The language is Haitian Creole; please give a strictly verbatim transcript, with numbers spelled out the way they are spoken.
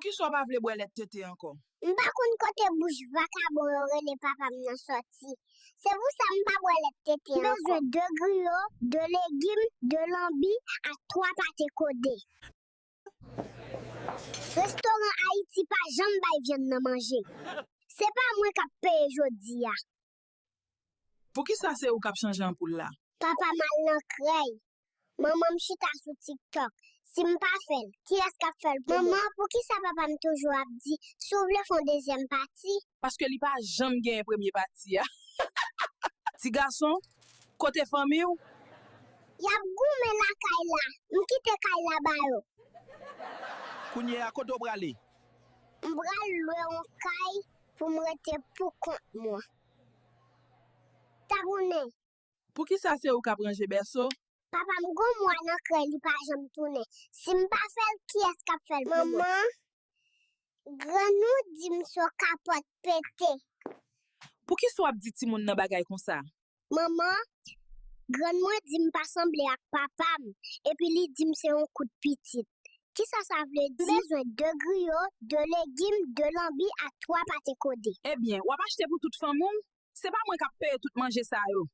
Poukisa w pa vle bwè lèt tete ankò? M pa konn kote bouch vakabon yo rele papa m nan sòti. Se pou sa m pa bwè lèt tete ankò. M bezwen de griyo, de legim, de lanbi ak twa pate kode. Restoran Ayiti pa janm bay vyann nan manje. Se pa mwen k ap peye jodi a. Poukisa se ou k ap chanje anpoul la? Papa m al nan krèy. Manman m chita sou TikTok. Si m pa fè l, kiyès k ap fè l pou mwen? Manman, poukisa papa m toujou ap di, si w vle fè yon dezyèm pati? Paske li pa janm genyen premye pati a. Ti gason, kote fanmi w? Y ap goumen lakay la. M kite kay la ba yo. Kounye a, kote w prale? M pral lwe yon kay pou m rete pou kont mwen. Tabounen. Poukisa se ou k ap ranje bèso? Papa m gon mwa nan krèy li pa janm tounen. Si m pa fè l, kiyès k ap fè l pou mwen? Manman, grann ou di m se yon kapòt pete. Poukisa w ap di timoun nan bagay konsa? Manman, grann mwen di m pa sanble ak papa m, epi li di m se yon kout pitit. Kisa sa vle di? M bezwen de griyo, de legim, de lanbi ak twa pate kode. Ebyen, w ap achte pou tout fanmi w? Se pa mwen k ap peye tout manje sa yo.